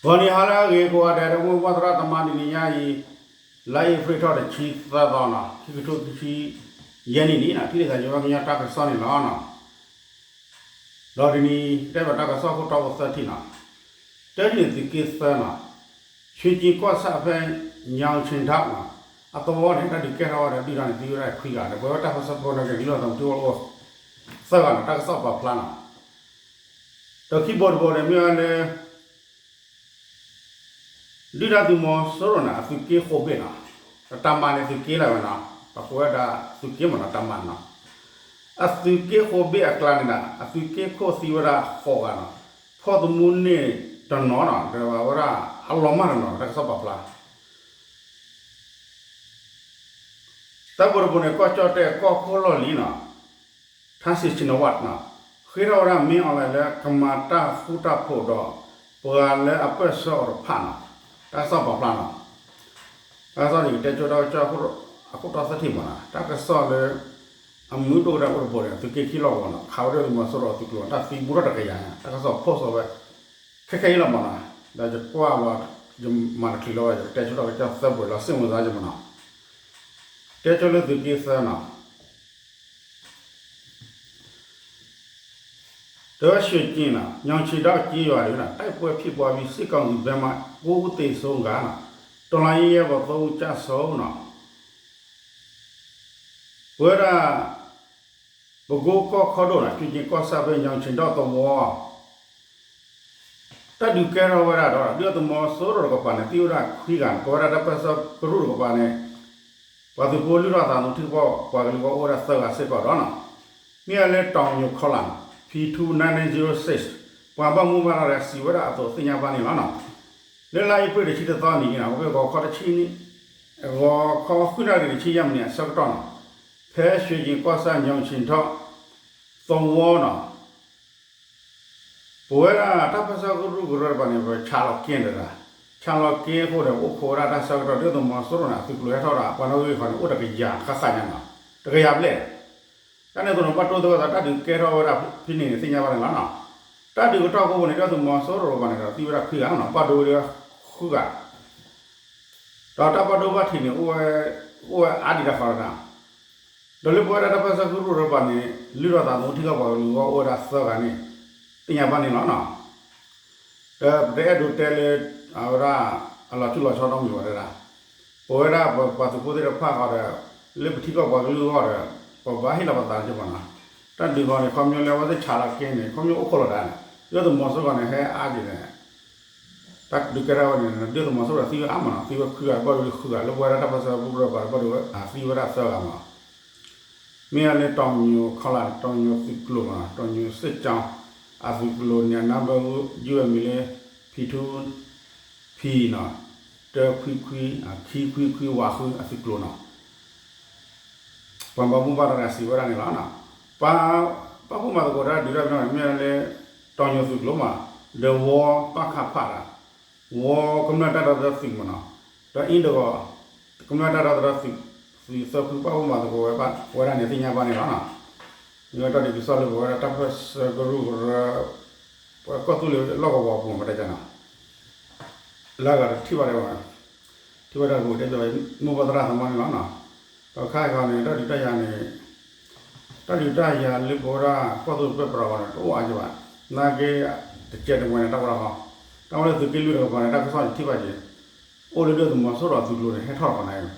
ဂီၤနံၤဟါလၢအဂ့ၤကိးဂၤဒဲး ဒီပုၢ်ဝဲၢ်သရၣ်သမါ တနံၤညါအံၤ လါအ့ဖြ့ၣ်ထီၣ်တဆံသၢသီနီၤ ခံကထိခံဆံယဲၢ်နံၣ်န့ၣ်နီၤ ထံၣ်လိာ်သးယဝဲကညီတၢ်ကစီၣ်န့ၣ်လီၤနီၤ. ဒီးတနံၤတဲဘၣ်တၢ်ကစီၣ်ခိၣ်တီဖိသၢထံၣ်နီၤ, တထံၣ်န့ၣ်သုးက့သၢနီၤ, ရွှ့ၤကၠ့ၤကီၢ်ဆၣ်ဖဲ ညောင်ခြင်ထောင့်နီၤ, အသဝီန့ၣ် တၢ်ဒုးကဲထီၣ်ဝဲဒီးဒုၣ်ဒါန့ၣ် သံဝဲဒၣ်ခွံဂၤဒီး ပဝဲတၢ်ပၢဆှၢဖိန့ၣ်က့ၤ လုၢ်ထီၣ်သးသမူထံဖိအိၣ်သၢဂၤနီၤ တၢ်ကစီၣ်ပာ်ဖျါနီၤ. ဒီးခံဘိတဘိန့၁ၣ် မ့ၢ်ဝဲလၢ ဒုၣ်ဒါသုးမီၤစိရိၤန့ၣ် အသုးက့ဃိးဘ့ၣ်နီၤ, တၢ်မၤန့ၣ်သုးက့လၢဝဲနီၤ, ပှၤကိးဝဲဒၣ်သုးက့မ့ၢ်နီၤ တၢ်မၤနီၤ, အသုးက့ဃိးဘ့ၣ်အကျါန့ၣ်ဒီး အသုးက့ခိၣ်သံဝဲဒၣ်ဃိးဂၤနီၤ, ဖီၣ်သမူန့ၢ်တနီၤနီၤ ဒီးဝဲဒၣ်အလီၤမၢ်တနီၤ တၢ်ကစီၣ်ပာ်ဖျါ တၢ်ဘိတဘိန့ၣ် ကီၢ်ကၠီၣ်တဲၣ်ကီၢ်ခိၣ်လီၢ်လံၤနီၤ, ထၣ်စံးဆံနဝးနီၤ, ဃ့ထီၣ်ဝဲဒၣ်မ့ၢ်အီၤလဲၣ်လၢကမၤတၢ်ဃူတၢ်ဖိးဒီး ပှၤလၢအပၢၢ်ဆှၢအီၤတဖၣ်နီၤ, တၢ်ကစီၣ်ပာ်ဖျါနီၤ, တၢ်ကစီၣ်န့ၣ် ကတဲဆိတၢ်ကစီၣ်အခိၣ်တီသၢထံၣ်မ့ၢ်နီၤ, တၢ်ကစီၣ်လၢ အမုာ်ဒိၣ်ကတၢၢ်အိၣ်တဘိန့ၣ် သုးက့ခံလီၢ်ကဝီၤနီၤ ခးဝဲဒၣ်သုးမီၤစိရိၤအသုးကျိၤ တၢ်သံဘူးထီၣ်တကယၤညါ တၢ်ကစီၣ်ဖိစီၤဝဲ ခဲခဲအံၤလီၤမ့ၢ်နီၤ, ဒီးယကွၢ်လီၤ ယမၤတချုးလီၤဝဲ ယကတဲဆိတၢ်ကစီၣ်သၢဘိလီၤ စ့ၢ်မုၢ်သးယမ့ၢ်နီၤ, တဲဆိလၢသုးက့သၢနီၤ တၢ်ရွှ့ၤကၠ့ၤနီၤ ညောင်ခြင်ထောင့်ကျေးရွာတွင် တိုက်ပွဲဖြစ်ပွားပြီး စစ်ကောင်စီဘက်မှ ကိုးဦးသေဆုံးကနီၤ, တော်လှန်ရေးရဲဘော် သုံးဦးကျဆုံးနီၤ, ပဝဲဒၣ် ပကိကီၢ်ခီဒိၣ်နီၤ ရွှ့ၤကၠ့ၤကီၢ်ဆၣ်ဖဲ ညောင်ခြင်ထောင့်သဝီ တၢ်ဒုးကဲထီၣ်ဝဲဒၣ်ဒီး ဒုၣ်ဒါသုးမီၤစိရိၤတကပၤန့ၣ် သံဝဲဒၣ်ခွံဂၤန့ၣ် ပဝဲဒၣ်တၢ်ပၢဆှၢကရူၢ်တကပၤန့ၣ် ပှၤသုးဖိလုၢ်ထီၣ်သးသမူထံကဖီၣ်ပှၤကလုာ်ဂီၢ်အိၣ်ဝဲဒၣ်သၢဂၤစ့ၢ်ကီးဒီးနီၤ, မ့ၢ်ဝဲလၢ တောင်ညို ခီလၣ်နီၤ P two nine nine zero six ပှၤဘၣ်မူဘၣ်ဒါဒီးစံးဝဲဒၣ်အသိးသ့ၣ်ညါဘၣ်န့ၣ်လီၤနီၤ, လၢလါအ့ဖြ့ၣ်တဆံတသီနံၤန့ၣ်နီၤ ဖဲဂီၤခီတဆံနံၣ် ဂီၤခီဃုနၣ်ရံၣ်တဆံယဲၢ်မံးနံးအဆၢကတီၢ်နီၤ, ဖဲရွှ့ၤကၠ့ၤကီၢ်ဆၣ် ညောင်ခြင်ထောင့် သဝီနီၤ ပဝဲဒၣ်တၢ်ပၢဆှၢကရူၢ်ကရၢတကပၤန့ၣ် ပဆးလီၤက့ၤတဒၣ်, ဆးလီၤက့ၤအဃိဒီး ပအိၣ်ခိးဝဲဒၣ်တၢ်ဆၢကတီၢ် ဒုၣ်ဒါသုးမီၤစိရိၤန့ၣ် အသုးကျိၤဟဲထီၣ်ဒီး ပှၤနီၣ်ဂံၢ်ဃီန့ၣ် အိၣ်တကယၤဃၣ်ဃၣ်ညါနီၤ, တကယၤဘျဲၣ်, တၢ်န့ၣ်အသိးန့ၣ် ဘၣ်တိၢ်သ့ဝဲသး တၢ်ဒုးကဲထီၣ်ဝဲဒၣ်ဖဲန့ၣ်န့ၣ် သ့ၣ်ညါဘၣ်န့ၣ်လီၤနီၤ, တၢ်ဒုးကတီၢ်ကိးပူၤန့ၣ် ဒုၣ်ဒါသုးမီၤစိရိၤတကပၤန့ၣ်ဒီး သံဝဲဒၣ်ခွံဂၤနီၤ ဘၣ်ဒိဝဲဒၣ်ဃုဂၤ ဒီးတၢ်ဘၣ်ဒိဘၣ်ထံးန့ၣ် အိၣ်ဝဲအါဒံးတၢ်ဃီတဒၣ်, ဒီးလၢပဝဲဒၣ်တၢ်ပၢဆှၢကရူၢ်တကပၤန့ၣ် လုၢ်ထီၣ်သးသမူထံကဖီၣ်ပှၤကလုာ်ဂီၢ်အိၣ်ဝဲဒၣ်သၢဂၤန့ၣ် သ့ၣ်ညါဘၣ်န့ၣ်လီၤနီၤ, ဒီးပတအဲၣ်ဒိးတဲလၢ အဝဲဒၣ် အလီၤထူလီၤဆီနီတမံၤဘၣ်တဲဒၣ်, ပဝဲဒၣ်ပှၤသုးဖိသ့ၣ်တဖၣ်ဃီဒီး လၢပထံကဖီၣ်ပှၤကလုာ်ဂီၢ်ဒီး ပဘၣ်ဟ့ၣ်လီၤပသးက့ၤမ့ၢ်နီၤ, တၢ်ဒုးဃီန့ၣ် ခီဖျိလၢအဝဲသ့ၣ်ဆးလီၤက့ၤန့ၣ် ခီဖျိအိၣ်ခိးလီၤတၢ်န့ၣ် ဒုၣ်ဒါသုးမီၤစိရိၤန့ၣ် ဟဲအါဒံးန့ၣ် တၢ်ဒုးကဲထီၣ်ဝဲန့ၣ် ဒုၣ်ဒါသုးမီၤစိရိၤသံဝဲအါမးနီၤ, သံဝဲခွံဂၤ ဘၣ်ဒိဝဲဃုဂၤ လၢပဝဲဒၣ်တၢ်ပၢဆှၢကရူၢ်တကပၤ ဘၣ်ဒိဝဲသံဝဲဒၣ်သၢဂၤမးနီၤ, မ့ၢ်လၢ တောင်ညို ခီလၣ် တောင်ညိုသုးကျိၤမးနီၤ, တောင်ညိုစစ်ကြောင်း အသုးကျိၤန့ၣ် အနၢ်ဘၢယုၢ်ဝဲမံၤလၢ ဖံထူ ဖံနီၤ, တၢခွံခွံ ခံခွံခွံ ဝးဃုအသုးကျိၤနီၤ ပှၤဘၣ်မူဘၣ်ဒါတဂၤစံးဝဲဒၣ်န့ၣ်လီၤ. ပ ပာ်ဖှိၣ်မၤသကိးတၢ်ဒုးတၢ်ပနီၣ်န့ၣ် မ့ၢ်လၢ တောင်ညိုသုးကျိၤမး ဒီးဝီပၣ်ခၣ်ဖၣ်တၢ်, ဝီကမျၢၢ်တၢ်ဒီသဒၢသုးမးနီၤ, ဒီးအ့ၣ်တဂီၤ ကမျၢၢ်တၢ်ဒီသဒၢသုး သုးသၢဖုပာ်ဖှိၣ်မၤသကိးဝဲဒၣ်န့ၣ် သ့ၣ်ညါဘၣ်န့ၣ်လီၤ. မ့ၢ်ဝဲတၢ်ဒုးကစီၣ်လၢပဝဲဒၣ်တၢ်ပၢဆှၢကရူၢ်ကရၢ ပကီၢ်သူလ့ၤလီၢ်ကဝီၤပူၤမးတၢ်ကနီၤ လၢအဂၤတထံၣ်ဘၣ်တဲဝဲ ထံၣ်ဘၣ်တၢ်ကပူၤတဲဘၣ် မိၢ်ပၢ်သရၣ်သမါန့ၣ်လီၤနီၤ, ဒီးခါအံၤဃီန့ၣ် တၢ်ဒုးတၢ်ယၤန့ၣ် တၢ်ဒုးတၢ်ယၤလၢပဝဲဒၣ်ကီၢ်သူလ့ၤပၢပြးဂီၢ်န့ၣ် တအိၣ်အါကဘၣ်, နာ်က့ တကဲတမှဲန့ၣ် တၢ်ဝဲဒၣ်ဃီ, တၢ်ဝဲလၢသုးက့လွံၢ်တကပၤန့ၣ် တၢ်ကစီၣ်ယထံၣ်ဘၣ်က့ၤ, အိၣ်လၢဒုၣ်ဒါသုးမီၤစိရိၤအသုးကျိၤန့ၣ် ဟဲထီၣ်တခီန့ၣ်,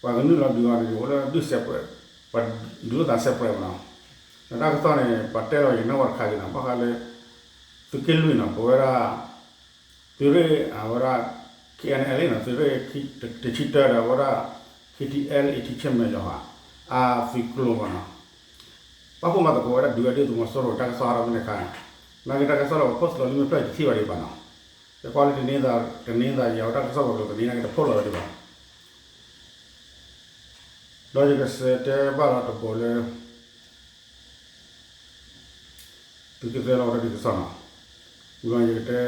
ပှၤကနုာ်လီၤဒုးအီၤန့ၣ် အိၣ်လၢဒုးစဲးပြဲး, ပှၤဒုးလိာ်သးစဲးပြဲးမးနီၤ, ဒီးတၢ်ကစီၣ်န့ၣ် ပှၤတဲလီၤယနီၢ်ဝဲတခါက့ၤနီၤ ဘၣ်ဃးလၢ သုးက့လွံၢ်နီၤ ပဝဲဒၣ် သုးရ့ၣ် အဝဲဒၣ် K N L A နီၤ သုးရ့ၣ်တဆံတၢဒီး အဝဲဒၣ် K T L A ထံဆဲမဲာ်ယီၤဧါ အသုးကျိၤမးနီၤ, ပာ်ဖှိၣ်မၤသကိးဝဲဒၣ်ဒုးဝဲဒၣ်သုးမီၤစိရိၤတၢ်ကစီၣ်ဟးထီၣ်ဖဲန့ၣ်အခါန့ၣ်, နာ်က့တၢ်ကစီၣ်လၢပ post လီၤလံမ့ၢ်ဖျၢၣ်ယတထံၣ်ဘၣ်ဒံးဘၣ်နီၤ, ယကွၢ်လၢတနင်္သာ, တနင်္သာရီ အဝဲတၢ်ကစီၣ်ပှၤကလုာ်တနံၤနာ်က့တ post လီၤဝဲဒံးဘၣ်, ဒီးယကစံးတဲဘၣ်လီၤတဘိလၢ သုးက့သၢလီၤဝဲဒၣ်ဒ်ကစီၣ်နီၤ, ဝံၤယကတဲ,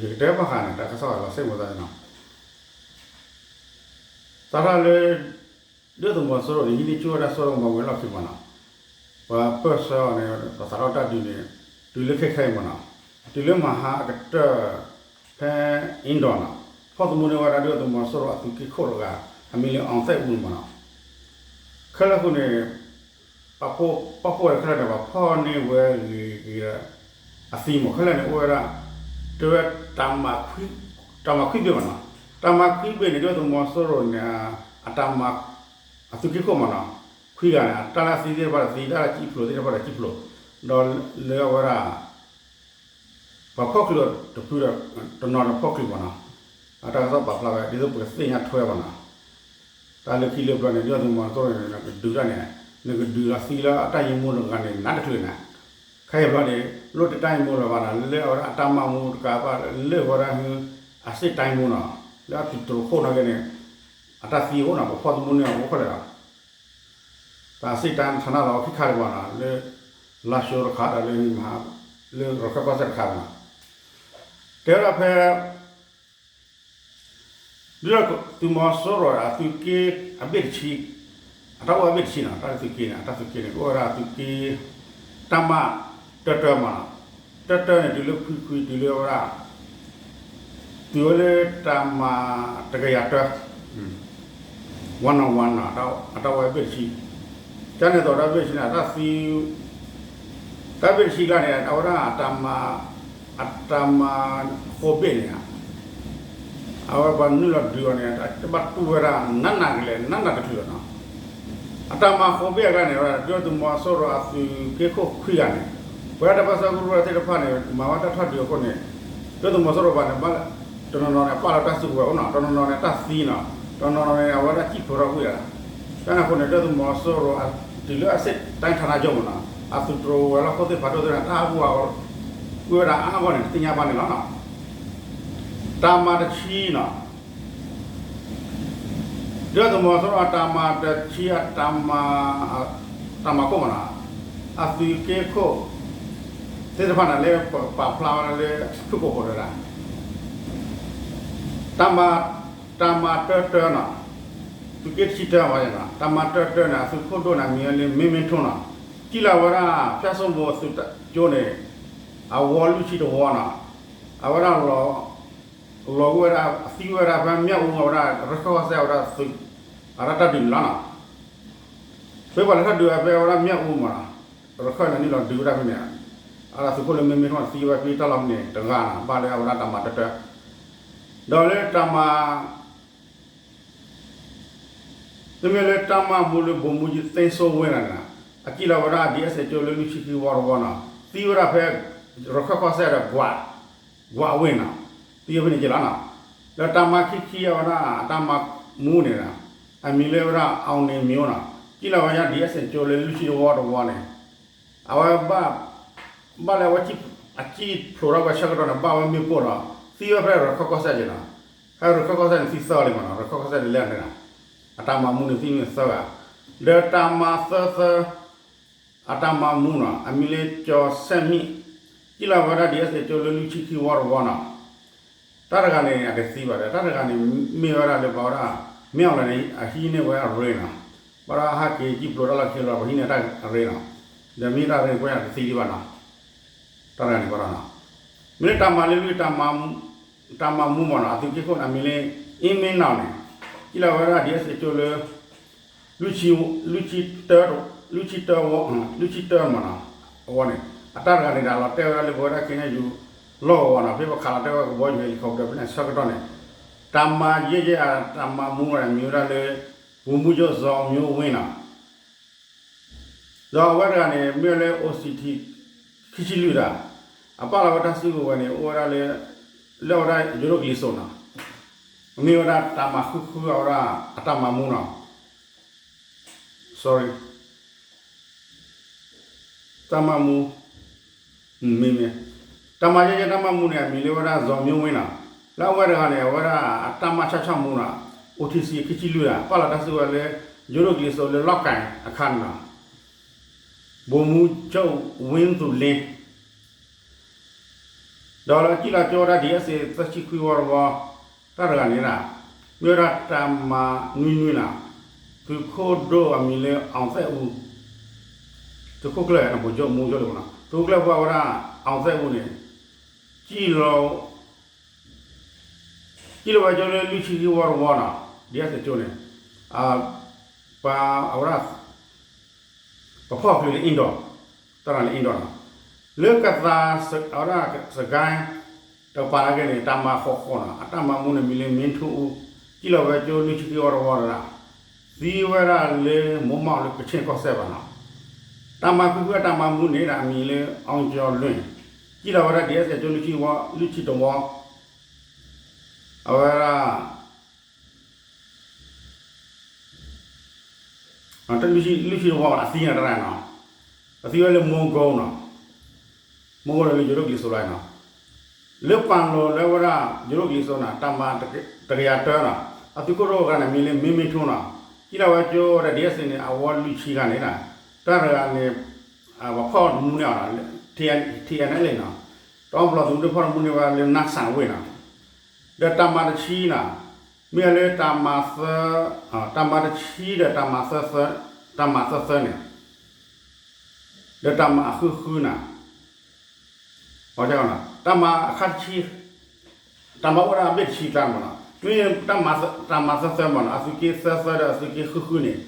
ယကတဲဘၣ်ဃးန့ၣ် တၢ်ကစီၣ်လီၤစ့ၢ်ကီးသးနီၤ, စးထီၣ်လၢ ဒုၣ်ဒါသုးမီၤစိရိၤန့ၣ် ဟံးန့ၢ်ဆူၣ်ဝဲဒၣ်စိကမီၤဝံၤအလီၢ်ခံမးနီၤ, ပှၤပၢၢ်ဆှၢအီၤန့ၣ် ပှၤစးထီၣ်တၢ်ဒုးန့ၣ် တုၤလၢခဲခဲအံၤမးနီၤ တုၤလၢမဟါအကတၢၢ် ဖဲအ့ၣ်ဒီးနီၤ ဖီၣ်သမူန့ၢ်ဝဲဒၣ်ဒုၣ်ဒါသုးမီၤစိရိၤအသုးက့ခိၣ်တဂၤ အမံၤလၢ အောင်သက်ဦး မ့ၢ်နီၤ. ခဲလၢာ်အဃိန့ၣ် ပာ်ဖှိၣ်ဝဲခဲလၢာ်န့ၣ် ပှၤဖီၣ်န့ၢ်ဝဲဂ့ၤဂ့ၤ အသံမ့ၢ် ခဲလၢာ်န့ၣ် အိၣ်ဝဲဒၣ် တဲဝဲ တၢ်မၤခွံဘ့ၣ်မ့ၢ်နီၤ. တၢ်မၤခွံဘ့ၣ်န့ၣ် ဒုၣ်ဒါသုးမီၤစိရိၤန့ၣ် အတၢ်မၤ အသုးက့ခိၣ်မ့ၢ်နီၤ ခွံဂၤန့ၣ် တၢ်လၢအသံသ့ၣ်တဖၣ်ဒီးသံ တၢ်လၢအစံၣ်ဖျိးသ့ၣ်တဖၣ်ဒီးစံၣ်ဖျိး ဒီးလၢအဝဲဒၣ် ပှၤဖီၣ်ချုးတဖုဒီး တနီၤဒီးဖီၣ်ချုးမ့ၢ်နီၤ. အတၢ်ကစီၣ်ပာ်ဖျါဝဲ ဒ်သိးပကသ့ၣ်ညါထွဲမ့ၢ်နီၤ. တၢ်လၢခံလၢပျၢၤန့ၣ် ဒုၣ်ဒါသုးမီၤစိရိၤန့ၣ် နကဒုးတၢ်န့ၣ် နကဒုးဒီးသံလၢအတၢ်ယံၤမူတဂၤန့ၣ် နးတချုးန့ၣ် ခဲအံၤဘျီန့ၣ် လိၣ်တၢ်ယံၤမူလၢၤဘၣ်နီၤ လၢအဝဲဒၣ်အတၢ်မၤမူတကးဘၣ် လၢအဝဲဒၣ် အစ့ၣ်တၢ်မူနီၤ လၢအသုးတြိၤခိၣ်နီၣ်က့န့ၣ် အတၢ်သံအိၣ်နီၤ ပဖီၣ်သမူန့ၢ်အအိၣ်ခဲလၢာ်လီၤ. တၢ်စ့ၣ်တၢ်မူန့ၣ်လီၤ ခံခါလၢၤဘၣ်နီၤ လၢ လါၡိတခါဒီးလၢ လၢရခၢၣ်ကီၢ်စဲၣ်တခါနီၤ တဲဝဲဒၣ်ဖဲ ဒုၣ်ဒါသုးမီၤစိရိၤအသုးက့အဘ့ၣ်တဆံ အတၢ်အိၣ်အဘ့ၣ်တဆံနီၤ တၢ်လၢသုးက့န့ၣ် အတၢ်သုးက့န့ၣ် ကအိၣ်ဝဲဒၣ်သုးက့ တၢ်မၤတၢတၢမ့ၢ်နီၤ တၢတၢန့ၣ် တုၤလၢခွံခွံတုၤလၢဝဲဒၣ် တုၤဝဲလၢတၢ်မၤတကယၤတၢ one on one နီၤ အတၢ်အိၣ်ဝဲဘ့ၣ်တဆံ ကန့ၣ်သိးတၢ်ဘ့ၣ်တဆံန့ၣ် အတၢ်သံ တၢ်ဘ့ၣ်တဆံကျါန့ၣ် အဝဲဒၣ်အတၢ်မၤ အတၢ်မၤဃိးဘ့ၣ်န့ၣ် အဝဲပှၤနုာ်လီၤဒုးအီၤန့ၣ် တဘၣ်တူၢ်ဝဲဒၣ် နးနးကလဲာ် နးနးတချုးလီၤနီၤ. အတၢ်မၤဃိးဘ့ၣ်အကျါန့ၣ် ဒုၣ်ဒါသုးမီၤစိရိၤအသုးက့ခိၣ်ခွံဂၤန့ၣ် ပဝဲဒၣ်တၢ်ပၢဆှၢကရူၢ်သ့ၣ်တဖၣ်န့ၣ် မၤဝဲတၢ်ထီၣ်ဒုးအဃိန့ၣ် ဒုၣ်ဒါသုးမီၤစိရိၤဘၣ်န့ၣ် တနီၤနီၤန့ၣ် ပာ်လီၤတၢ်စုကဝဲၤအိၣ်နီၤ တနီၤနီၤန့ၣ် တၢ်သံနီၤ တနီၤနီၤန့ၣ် အဝဲဒၣ်စံၣ်ဖျိးထီၣ်ကွံာ်အီၤ ကန့ၣ်အဃိန့ၣ် ဒုၣ်ဒါသုးမီၤစိရိၤ တုၤလၢအစ့ၣ်တၢ်ထးနါကၠိမ့ၢ်နီၤ အသုးတြိၤဝဲၤလီၢ်ခိၣ်သ့ၣ်ဖးဒိၣ်သ့ၣ်န့ၣ် တၢ်ဟးဂူာ်ဟးဂီၤ ကွံာ်ဝဲဒၣ်အါအါဂီၢ်န့ၣ် တသ့ၣ်ညါဘၣ်န့ၣ်လီၤနီၤ. တၢ်မၤတဆံနီၤ ဒုၣ်ဒါသုးမီၤစိရိၤအတၢ်မၤတဆံအတၢ်မၤ တၢ်မၤခိၣ်မ့ၢ်နီၤ အသုးက့ခိၣ်သ့ၣ်တဖၣ်န့ၣ်လၢပာ်ဖျါဝဲဒၣ်လၢ ဖုၣ်ကိာ်ဖိးတဒၣ် တၢ်မၤ တၢ်မၤတၢတၢနီၤ သုးက့တဆံတၢမ့ၢ်နီၤ တၢ်မၤတၢတၢန့ၣ် အသုးခိၣ်ဒိၣ်န့ၣ် အမံၤလၢ မ့မ့ထိနီၤ စံၣ်လီၤဝဲဒၣ် ဖၠၣ်စိမိၤသုးကၠိန့ၣ် အဝီလွံၢ်ဆံတဝီနီၤ အဝဲဒၣ် လီၤဂာ်ဝဲဒၣ် သံဝဲဒၣ်ဖဲမၠၣ်အူအဝဲဒၣ် ရခၢၣ်ကီၢ်စဲၣ်အဝဲဒၣ်သုး အတၢ်တၢ်ဒုးန့ၣ်လီၤနီၤ. ဖဲပှၤလဲၤထီၣ်ဒုးဝဲဖဲအဝဲဒၣ်မၠၣ်အူမ့ၢ်နီၤ ရခၢၣ်န့ၣ်နုာ်လီၤဒုးဝဲဒၣ်ဖဲန့ၣ် အဝဲဒၣ်သုးခိၣ်လၢမ့မ့ထိန့ၣ် သံဝဲဖဲတၢ်လီၢ်ဖဲန့ၣ်တဂၤနီၤ ဘၣ်လၢအဝဲဒၣ်တၢ်မၤတၢတၢ ဒီးလၢတၢ်မၤ မ့မ့ၢ်လၢတၢ်မၤမူလၢ ဗိုလ်မှူးကြီး သိန်းစိုးဝင်းန့ၣ်နီၤ အစံၣ်လီၤဝဲဒၣ် ဒ်အက်စ်အ့ကၠိလၢလွံၢ်ဆံခံဝီတဝီနီၤ သံဝဲဒၣ်ဖဲ ရခၢၣ်ကီၢ်စဲၣ်ဒီး ကွး ကွးဝ့ၢ်နီၤ သံဝဲဖဲန့ၣ်က့လီၤနီၤ. ဒီးတၢ်မၤခံခံအဝဲဒၣ် အတၢ်မၤမူန့ၣ်နီၤ အမံၤလၢဝဲဒၣ် အောင်နေမျိုးနီၤ စံၣ်လီၤဝဲဒၣ် ဒ်အက်စ်အ့ကၠိလၢလွံၢ်ဆံတဝီတဝီန့ၣ် အဝဲ ဘၣ်လၢအဝဲ အစံၣ်ဖျိးထီၣ်ဝဲဆၢကတီၢ်န့ၣ် ဘၣ်ဝဲမ့ၣ်ပိၢ်ဒီး သံဝဲဖဲရခၢၣ်ကီၢ်စဲၣ်က့နီၤ. ဖဲရခၢၣ်ကီၢ်စဲၣ်န့ၣ်သံသၢလံမ့ၢ်နီၤ ရခၢၣ်ကီၢ်စဲၣ်န့ၣ်လဲၣ်န့ၣ် အတၢ်မၤမူန့ၣ်သံန့ၣ်သၢဂၤ ဒီးတၢ်မၤသၢသၢ အတၢ်မၤမူနီၤ အမံၤလၢ ကၠီၤစဲၣ်မံၣ် စံၣ်လီၤဝဲဒၣ် ဒ်အက်စ်အ့ကၠိလၢလွံၢ်ဆံခံဝီတဝီနီၤ တၢ်တဂၤန့ၣ် အတသံဘၣ်ဒီး တၢ်တဂၤန့ၣ် မ့ၢ်ဝဲဒၣ်လၢပှၤဝဲဒၣ် မ့ၢ်အီၤလၢန့ၣ် အဟံးန့ၢ်ဝဲအရ့နီၤ ဘၣ်ဒီးဟးက့ၤစံၣ်ဖျိးတၢ်လီၢ်ခံလီၤ ပဟံးန့ၢ်တၢ်အရ့နီၤ ဒီးမ့ၢ်တၢ်ရ့ကွဲးအတသံဒံးဘၣ်နီၤ တၢ်တဂၤန့ၣ်ဘၣ်ဒီးနီၤ မ့ၢ်လၢတၢ်မၤလၢလွံၢ် တၢ်မၤမူမ့ၢ်နီၤ အသုးက့ခိၣ်န့ၣ် အမံၤလၢ အ့မ့ၢ်နီၤန့ၣ် စံၣ်လီၤဝဲဒၣ် ဒ်အက်စ်အ့ကၠိလၢ လွံၢ်ဆံ လွံၢ်ဆံတၢ လွံၢ်ဆံတၢဝီ လွံၢ်ဆံတၢမ့ၢ်နီၤ အဝဲန့ၣ် အတၢ်တဂၤန့ၣ်ဒီး လီၤတဲာ်ဝဲဒၣ်လၢပဝဲဒၣ် ခဲအံၤယူၤ လီၢ်ကဝီၤနီၤ ဖဲပခးလီၤတဲာ်ဝဲကဘီယူၤ helicopter ဖဲန့ၣ်ဆၢကတီၢ်န့ၣ် တၢ်မၤယဲၢ်ယဲၢ်အတၢ်မၤမူန့ၣ် မံၤဝဲဒၣ်လၢ ဗိုလ်မှူးချုပ် ဇော်မျိုးဝင်းနီၤ ဒီးအဝဲတဂၤန့ၣ် မ့ၢ်ဝဲလၢ အိၣ်စံးထံး ခံဆံလွံၢ်တၢ် အပာ်လီၤဝဲတၢ်စုကဝဲၤန့ၣ် အိၣ်ဝဲဒၣ်လၢ လၢအဝဲဒၣ်ယိၤဒိၣ်ကလံၤစိးနီၤ မ့ၢ်ဝဲဒၣ်တၢ်မၤဃုဃုအဝဲဒၣ်အတၢ်မၤမူနီၤ sorry တၢ်မၤမူ မ့မ့ၢ် တၢ်မၤယဲၢ်ယဲၢ်တၢ်မၤမူန့ၣ် အမံၤလၢဝဲဒၣ် ဇော်မျိုးဝင်းနီၤ လၢအဝဲတဂၤန့ၣ် အဝဲဒၣ်အတၢ်မၤဆၣ်ဆၣ်မူနီၤ အိၣ်ထံးစံး ခံဆံလွံၢ်တၢ် ပာ်လီၤတၢ်စုကဝဲၤလၢ ယိၤဒိၣ်ကလံၤစိးလၢ လောက်ကိုင် အခါန့ၣ်နီၤ ဗိုလ်မှူးချုပ် ဝင်းသူလင်း ဒီးလၢအစံၣ်လီၤကၠိဝဲဒၣ် ဒ်အက်စ်အ့ သၢဆံခွံဝီတဝီ တၢ်တဂၤန့ၣ်ဒၣ် မ့ၢ်ဝဲဒၣ်တၢ်မၤနွံနွံနီၤ သုးခိၣ်ဒိၣ်အမံၤလၢ အောင်သက်ဦး သုးခိၣ်ကျၢၢ် ဗိုလ်ချုပ် မူကၠိလၢနီၤ သုးခိၣ်ကျၢၢ်ဖိအဝဲဒၣ် အောင်သက်ဦးန့ၣ် ကံၣ်လီၤဝဲကၠိလၢလွံၢ်ဆံဃံဝီတဝီနီၤ, ဒ်အစဲးကၠိန့ၣ်, ပှၤအဝဲဒၣ် ပဖီၣ်ချုးလၢအ့ၣ်ဒီး, တၢ်လၢအ့ၣ်ဒီးနီၤ, လၢကသး အဝဲဒၣ်စကဲ တကပၤနာ်က့န့ၣ် တၢ်မၤဃီဃီနီၤ, အတၢ်မၤမူန့ၣ်မံၤလၢမ့ၢ်ထူအူ, ကံၣ်လီၤဝဲကၠိလွံၢ်ဆံဃံဝီတဝီတဒၣ်, သံဝဲဒၣ်လၢမိၢ်မးလၢကဆ့ၣ်ကီၢ်စဲၣ်ဘၣ်နီၤ, တၢ်မၤခွံခွံအတၢ်မၤမူန့ၣ်ဒၣ်အမံၤလၢ အောင်ကျော်လွင်, ကံၣ်လီၤဝဲဒၣ် ဒ်အစဲးကၠိလွံၢ်ဆံဝီ, လွံၢ်ဆံတဝီ, အဝဲဒၣ် လွံၢ်ဆံတဝီ အသံန့ၣ်တရၣ်နီၤ, အသံဝဲလၢမိၢ်ကိနီၤ, မိၢ်ကိလၢယိၤဒိၣ်ကလံၤစိးလီၤနီၤ, လၢပာ်လီၤလၢဝဲဒၣ်ယိၤဒိၣ်ကလံၤစိးန့ၣ် တၢ်မၤတကယၤတၢနီၤ, အသုးခိၣ်ဒိၣ်တဂၤန့ၣ် မံၤလၢမ့မ့ထူနီၤ, ကံၣ်လီၤဝဲကၠိဒီး ဒ်အစဲးန့ၣ် အဝီလွံၢ်ဆံဂၤန့ၣ်, တၢ်တဂၤန့ၣ် ပှၤဖီၣ်တမူန့ၢ်အီၤနီၤ, ထံအနဲၣ်လံနီၤ, တၢ်ပျီသုးမုၢ်ဒိၣ်ဖီၣ်တမူန့ၢ်ဝဲလၢနါစၣ်ဝ့ၢ်နီၤ, ဒီးတၢ်မၤတဆံနီၤ, မ့ၢ်လၢတၢ်မၤသၢ, တၢ်မၤတဆံဒီးတၢ်မၤသၢသၢ, တၢ်မၤသၢသၢန့ၣ်, ဒီးတၢ်မၤအဃုဃုနီၤ, တၢ်မၤအခါတဆံ, တၢ်မၤအိၣ်ဝဲဒၣ်အဘ့ၣ်တဆံကျါမ့ၢ်နီၤ, မ့ၢ်တၢ်မၤသၢသၢမ့ၢ်နီၤ, အသုးက့သၢသၢဒီးအသုးက့ဃုဃုန့ၣ်,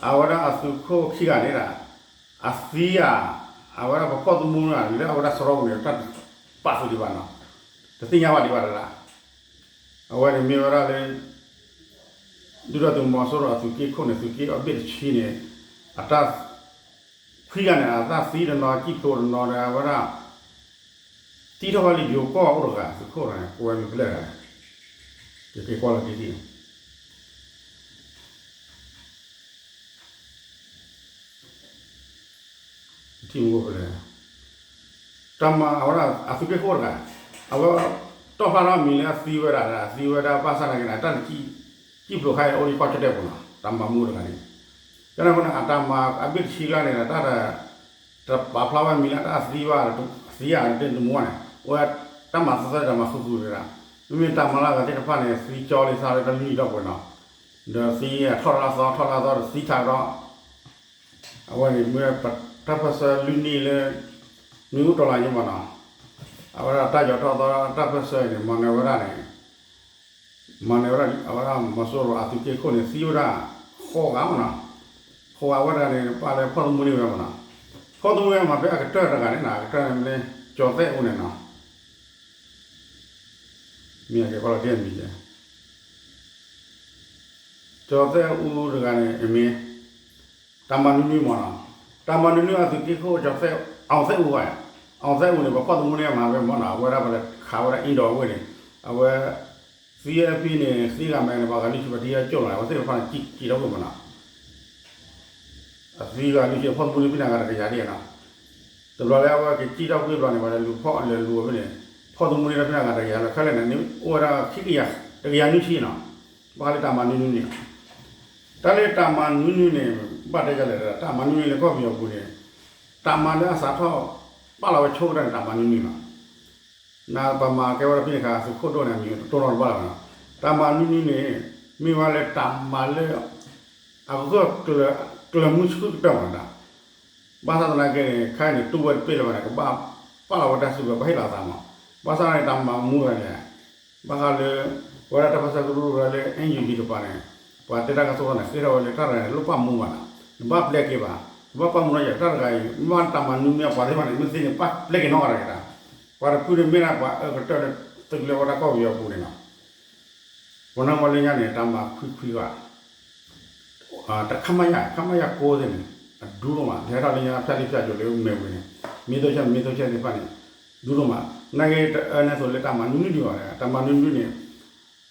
အဝဲဒၣ်အသုးခိၣ်ခံဂၤန့ၣ်ဒၣ်, အသံဧါ, အဝဲဒၣ်ပဖီၣ်တမူန့ၢ်လၢအဝဲဒၣ်စရီပူၤန့ၣ် တၢ်ပာ်သူၣ်ဒံးဘၣ်နီၤ, တသ့ၣ်ညါဘၣ်ဒံးဘၣ်တဒၣ်, အဝဲန့ၣ်မ့ၢ်ဝဲဒၣ်လၢ ဒုၣ်ဒါသုးမီၤစိရိၤအသုးက့ခိၣ်န့ၣ် သုးက့အဘ့ၣ်တဆံန့ၣ်, အတၢ် ခွံဂၤန့ၣ် အတၢ်သံတနီၤ ကံၣ်ဖျိတနီၤဒီး အဝဲဒၣ် သံထီၣ်ဝဲလၢယိၤကီၢ်အိၣ်တဂၤ သုးခိၣ်န့ၣ် ကိးဝဲမံၤပျဲၢ်တဂၤန့ၣ်, ယက့ၤကွၢ်လီၤတံၢ်တံၢ်န့ၣ် ထံၣ်မူဖဲလဲၣ်, တၢ်မၤအဝဲဒၣ် အသုးက့ခိၣ်တဂၤ, အဝဲ တီၣ်ဖျါထီၣ်မံၤလၢအသံဝဲဒၣ် အသံဝဲဒၣ်ဘၣ်ဆၣ်နာ်က့န့ၣ် တၢ်တကံၣ်ဖျိးခါအံၤအိၣ်လၢကီၢ်ကၠီၣ်တဲၣ်ပူၤနီၤ တၢ်မၤမူတဂၤန့ၣ်, ကန့ၣ်အဃိန့ၣ် အတၢ်မၤအဘ့ၣ်တဆံလၢန့ၣ် တၢ်တပာ်ဖျါဝဲမံၤလၢတၢ်သံဘၣ် သံယၤတမူန့ၣ် အိၣ်ဝဲတၢ်မၤသၢသၢတၢ်မၤဃုဃုတဒၣ်, မ့မ့ၢ်တၢ်မၤလၢအဂၤသ့ၣ်တဖၣ်န့ၣ် သံကၠီလံသးလၢတၢ်လွံၢ်နံၣ်ဒီပုၢ်ဝဲၢ်နီၤ, ဒီးသံထီၣ်လၢအသီ ထီၣ်လၢအသီဒီးသံထးဒီး အဝဲန့ၣ်မ့ၢ်တၢ်ပၢၢ်ဆၢလွံၢ်နံၣ်လၢ နွံဦးတော်လှန်ရေးမ့ၢ်နီၤ, အဝဲဒၣ်တၢ်ယီၤထီၣ်သီတၢ်ပၢၢ်ဆၢအံၤန့ၣ် မၤနၢၤဝဲဒၣ်န့ၣ်, မၤနၢၤဝဲဒၣ် အဝဲဒၣ်မီၤစိရိၤအသုးက့ခိၣ်န့ၣ် သံဝဲဒၣ် ဃိးဂၤမ့ၢ်နီၤ, ဃိးဂၤဝဲတဂၤန့ၣ် ပာ်လၢဖီၣ်သမူန့ၢ်ဝဲမ့ၢ်နီၤ, ဖီၣ်သမူန့ၢ်မ့ၢ်ဖဲအကတၢၢ်တဂၤန့ၣ်နီၤ အကတၢၢ်န့ၣ်မ့ၢ်လၢ ကၠီၤသဲၣ်အူန့ၣ်နီၤ, မ့ၢ်အကဲပာ်လီၤတ့ၢ်မံၤကဲ ကၠီၤသဲၣ်အူတဂၤန့ၣ် အမ့ၢ် တၢ်မၤနွံနွံမ့ၢ်နီၤ, တၢ်မၤနွံနွံအသုးက့ခိၣ် ကၠီၤသဲၣ် အောင်သဲၣ်အူဘၣ်, အောင်သဲၣ်အူန့ၣ် ပှၤဖီၣ်သမူန့ၢ်မ့ၢ်ဖဲမ့ၢ်နီၤ အဝဲဒၣ်ပှၤလဲၤခးဝဲဒၣ်အ့ၣ်ဒီးဝ့ၢ်န့ၣ်, အဝဲ သံအဖံန့ၣ် သံဂၤမဲာ်န့ၣ် ပှၤဂၤလွံၢ်ဆံပှၤထံအကၠိၣ်လီၤ အဝဲသ့ၣ်တဖၣ်န့ၣ် ကံၣ်ကံၣ်ထီၣ်ဝ့ၢ်မ့ၢ်နီၤ အသံဂၤလွံၢ်ဆံဖီၣ်သမူန့ၢ်ဖဲန့ၣ်အဂၤတကယၤဒ်နီၤ, တဘျီလၢအဝဲကစံၣ်ထီၣ်ကွံာ်ဘျီန့ၣ် ပှၤလဲၤလူၤဖီၣ်လဲၤလူၤဝဲဖဲန့ၣ်, ဖီၣ်သမူန့ၢ်ဖဲန့ၣ်အဂၤတကယၤလီၤ ခဲလၢာ်န့ၣ် အိၣ်ဝဲဒၣ်ခံကယၤ, တကယၤနွံဆံနီၤ, ဘၣ်ဃးလၢတၢ်မၤနွံနွံန့ၣ်, တၢ်လၢတၢ်မၤနွံနွံန့ၣ် ဘၣ်တဲဒ်လဲၣ် တၢ်မၤနွံနွံလၢကီၢ်ပယီၤပူၤန့ၣ်, တၢ်မၤလၢအစးထီၣ် ပာ်လီၤဝဲဆိကတၢၢ်န့ၣ် တၢ်မၤနွံနွံလီၤ နပမၤကဲဝဲဒၣ်ဖဲန့ၣ်အခါ သုးခိၣ်ဒိၣ်န့ၣ် အမံၤတတိၢ်နီတဘၣ်လၢၤဘၣ်နီၤ, တၢ်မၤနွံနွံန့ၣ် မ့ၢ်ဝဲလၢတၢ်မၤလၢ အဂၢၢ်ကျၢၤမုၢ်ဆှုၣ်ကတၢၢ်မးနီၤ, ဘၣ်ဆၣ်သနာ်က့န့ၣ် ခဲအံၤန့ၣ် တူၢ်ဝဲတပ့ၢ်လၢၤဘၣ်န့ၣ် ကဘၣ်ပာ်လီၤဝဲတၢ်စုကဝဲၤ ပှၤဟ့ၣ်လီၤသးမး, ဘၣ်ဆၣ်န့ၣ် တၢ်မၤမူဂၤန့ၣ် ဘၣ်ဃးလၢ ပဝဲဒၣ်တၢ်ပၢၢ်ဆၢကရူၢ်ကရၢလၢ NUG တကပၤန့ၣ် ပှၤတဲတၢ်ကစီၣ်န့ၣ် ဃ့ထီၣ်ဝဲလၢတၢ်တဂၤန့ၣ် လိၣ်ပာ်မူဘၣ်နီၤ, နဘၣ်ပျဲက့ၤဘၣ်, နဘၣ်ပာ်မူနီၤယၤ တၢ်တဂၤအံၤ မ့ၢ်တၢ်မၤနွံမ့ၢ်အပှၤသ့ၣ်တဖၣ်န့ၣ် မ့ၢ်သ့န့ၣ် ပာ်ပျဲက့ၤနီတဂၤတဂ့ၤတၢ်, ပှၤတဖုန့ၣ်မ့ၢ်ဒၣ်ပှၤအၢကတၢၢ်လၢ သုးကလၢၤဝဲဒၣ်ကီၢ်ပယီၤပူၤန့ၣ်နီၤ ပနၢ်မ့ၢ်လၢညါန့ၣ် တၢ်မၤခွံခွံဘၣ်, တၢ်ခမရ, ခမရ ကိးသ့ၣ်န့ၣ် အဒူဒိၣ်မး, လဲၤထီၣ်လၢညါ ဖြတ်လေးဖြတ်ကျော် လၢမဲာ်ဝံၤန့ၣ် မ့ၢ်သိးဆဲ မ့ၢ်သိးဆဲသ့ၣ်တဖၣ်န့ၣ် ဒူဒိၣ်မး, နာ်က့တအၢန့ၣ်သိးလၢတၢ်မၤနွံနွံဒံးဘၣ်, တၢ်မၤနွံနွံန့ၣ်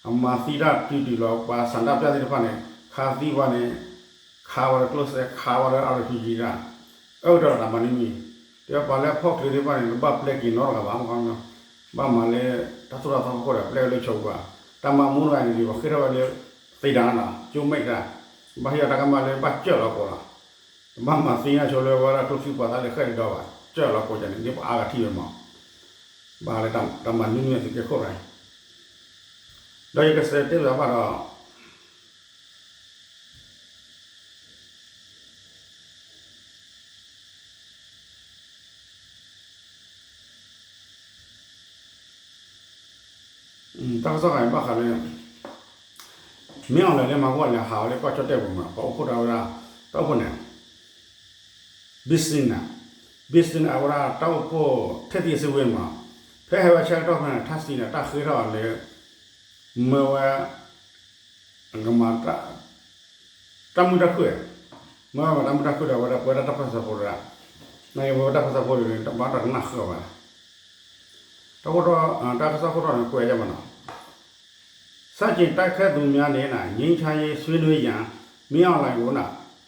အမၤသံတၢ်တုၤတုၤလီၤ ပှၤဆန္ဒပြသ့ၣ်တဖၣ်န့ၣ် ခးသံပှၤန့ၣ် ခးဝဲဒီးကျိစဲး ခးဝဲဒီး RPG တၢ်, အၢကတၢၢ်တၢ်မၤနွံနွံ, တဲပှၤလၢအဖီၣ်ချုးသ့ၣ်တဖၣ်န့ၣ် နဘၣ်ပျဲက့ၤနီတဂၤဘၣ်, ဘၣ်မၤလၢ တၢ်သိၣ်တၢ်သီဖီခိၣ်ဒီး ပျဲက့ၤလၢဆိးပူၤဘၣ်, တၢ်မၤမူတဂၤန့ၣ် ပှၤဃ့ထီၣ်ဝဲလၢ သ့ဒါနီၤ ကၠိမဲာ်တၢ်, ဘၣ်ဟ့ၣ်အီၤတၢ်ကမၣ်လၢဘၣ်စၢၢ်လီၤကိးလီၤ, တဘၣ်မၤသံညါဆိလၢဝဲဒၣ်ကျိချံမျိာ်သၣ်လၢဃဲၣ်တဒီဘၣ်, စၢၢ်လီၤကိးကန့ၣ် ဒ်ပှၤအါဂၤထံၣ်ဝဲမး, ဘၣ်လၢတၢ်မၤနွံနွံသုးက့ခိၣ်တဂၤ, ဒီးယကစံးတဲဘၣ်ဘၣ်ဒီး တၢ်ကစီၣ်တခါအံၤဘၣ်ဃးလၢ မင်းအောင်လှိုင် လၢမၤကွၢ်လဲၤဟးဝဲလၢကီၢ်ကၠီၣ်တဲၣ်ပူၤမး ပှၤအိၣ်ဖှိၣ်တၢ်ဝဲဒၣ် တၢ်အိၣ်ဖှိၣ်န့ၣ် Bixen န့ၣ် Bixen န့ၣ် အဝဲဒၣ်တၢ်အိၣ်ဖှိၣ် ထိပ်သီးအစည်းအဝေးမး ဖဲဟဲဝဲဆၢကတီၢ်ဖဲန့ၣ် ထၣ်စံန့ၣ် တၢ်ဃ့ထီၣ်အီၤလၢ မၢဝဲ ကမၤ တၢ်မုာ်တၢ်ခုၣ်, မၢဝဲမၤတၢ်မုာ်တၢ်ခုၣ်ဒီး အဝဲဒၣ်ပဝဲဒၣ်တၢ်ပၢၢ်ဆၢဖိတဂၤ, နာ်က့ပဝဲတၢ်ပၢၢ်ဆၢဖိတဂၤန့ၣ် တဘၣ်တၢ်ကနၣ်ဃုာ်ဘၣ်. တၢ်ခိၣ်တီ, တၢ်ကစီၣ်ခိၣ်တီန့ၣ် ကွဲးယဲၢ်မးနီၤ. ဆန့်ကျင်တိုက်ခိုက်သူများနဲ့ ငြိမ်းချမ်းရေးဆွေးနွေးရန် မင်းအောင်လှိုင်ကို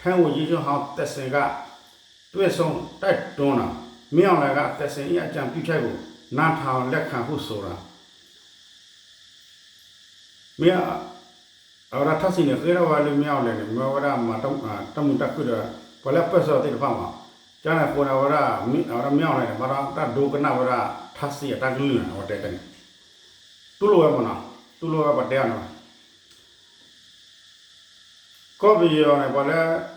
ထိုင်းဝန်ကြီးချုပ်ဟောင်း သခင်က တွေ့ဆုံတိုက်တွန်းတာ မင်းအောင်လှိုင်က သခင်ရဲ့အကြံပြုချက်ကို နားထောင်လက်ခံဖို့ဆိုတာ မ့ၢ် အဝဲဒၣ်ထၣ်စံန့ၣ် ဃ့ထီၣ်ဝဲလၢမင်းအောင်လှိုင်န့ၣ် မၢဝဲဒၣ်မၤတၢ်မုာ်တၢ်ခုၣ်ဒီး ပှၤလၢအပၢၢ်ဆၢအီၤသ့ၣ်တဖၣ်မး, ကန့ၣ်အဃိန့ၣ် အဝဲဒၣ် အဝဲဒၣ်မင်းအောင်လှိုင်န့ၣ် ဘၣ်ဒီးတၢ်ဒိကနၣ်ဝဲဒၣ်ထၣ်စံအတၢ်ကလုၢ်န့ၣ် အဝဲတဲန့ၣ် တူၢ်လိာ်ဝဲမးနီၤ, တူၢ်လိာ်ဝဲပှၤတဲအီၤန့ၣ် ကီၢ်ပယီၤန့ၣ် ပှၤလၢ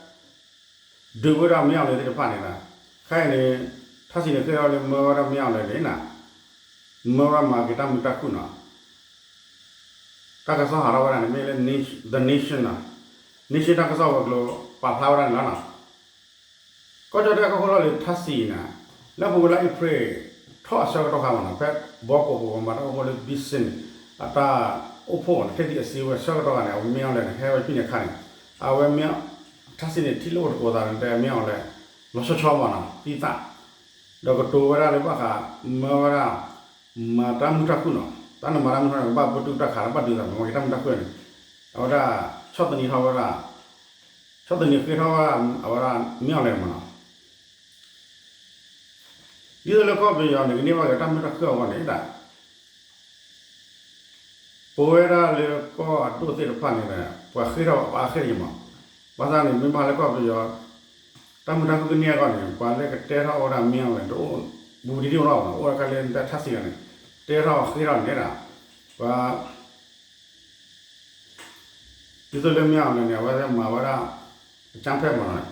ဒုးဝဲဒၣ်မင်းအောင်လှိုင်သ့ၣ်တဖၣ်န့ၣ်လီၤ. ခဲအံၤန့ၣ် ထၣ်စံန့ၣ်ဃ့ထီၣ်လၢမၢဝဲဒၣ်မင်းအောင်လှိုင်န့ၣ် မၢဝဲမၤက့ၤတၢ်မုာ်တၢ်ခုၣ်နီၤ. တၢ်ကစီၣ်ဟးထီၣ်ဝဲဒၣ်န့ၣ် မ့ၢ်လၢ The Nation နီၤ, Nation တၢ်ကစီၣ်ဝဲၤကျိၤ ပာ်ဖျါဝဲဒၣ်န့ၣ်လီၤနီၤ. ကီၢ်ကၠီၣ်တဲၣ်ကီၢ်ခိၣ်လီၢ်လံၤ ထၣ်စံအံၤန့ၣ် လၢပူၤကွံာ်လါအ့ဖြ့ၣ်ထီၣ်အဆၢကတီၢ်ခါမးနီၤ ဖဲဘီကီၢ်ပူၤ ပှၤမၤတၢ်အိၣ်ဖှိၣ်လၢ Bixen အတၢ်အိၣ်ဖှိၣ်န့ၣ် ထိပ်သီးအစည်းအဝေး ဆၢကတီၢ်ခါန့ၣ် အဝဲမင်းအောင်လှိုင်န့ၣ် ဟဲဝဲဖဲန့ၣ်အခါန့ၣ် အဝဲမင်း ထၣ်စံန့ၣ် ထံၣ်လိာ်သကိးသးန့ၣ် တဲမင်းအောင်လှိုင် လီၤဆီဆီမးနီၤ သံသး ဒီးကတိၤဝဲဒၣ်လၢဘၣ်ဃး မၢဝဲဒၣ် မၤတၢ်မုာ်တၢ်ခုၣ်နီၤ တၢ်နမၤတၢ်မုာ်တၢ်ခုၣ်န့ၣ် ကဘၣ်ပတုာ်တၢ်ခး ဘၣ်ဒုးသး မၤက့ၤတၢ်မုာ်တၢ်ခုၣ်န့ၣ် အဝဲဒၣ် ဆီၣ်သနံးထီၣ်ဝဲဒၣ် ဆီၣ်သနံးဃ့ထီၣ်ဝဲဒၣ် အဝဲဒၣ်မင်းအောင်လှိုင်မးနီၤ. ဒ်သိးလၢကီၢ်ပယီၤန့ၣ် ကန့ၢ်ဘၣ်က့ၤတၢ်မုာ်တၢ်ခုၣ်အဂီၢ်န့ၣ်ဒၣ် ပဝဲဒၣ်လၢကီၢ်အဒိၣ်သ့ၣ်တဖၣ်န့ၣ် ပှၤဃ့ထီၣ်ဘၣ်အါဃ့တယံၤမး, ဘၣ်ဆၣ်န့ၣ် မ့ၢ်ဘၣ်လၢကီၢ်ပယီၤ တၢ်မုာ်တၢ်ခုၣ်ကန့ၢ်အဂီၢ်န့ၣ် ပှၤလၢကတဲထီၣ်ဝဲဒၣ်မင်းအောင်လှိုင်န့ၣ် တအိၣ်ဘူးဒံးဒံးအိၣ်နီၤ အိၣ်ဝဲဒၣ်လၢထၣ်စံန့ၣ် တဲထီၣ်ဃ့ထီၣ်န့ၣ်ဒၣ် ပှၤ ဒ်သိးလၢမင်းအောင်လှိုင်န့ၣ် အဝဲမၤဝဲဒၣ် အကြမ်းဖက်မးနီၤ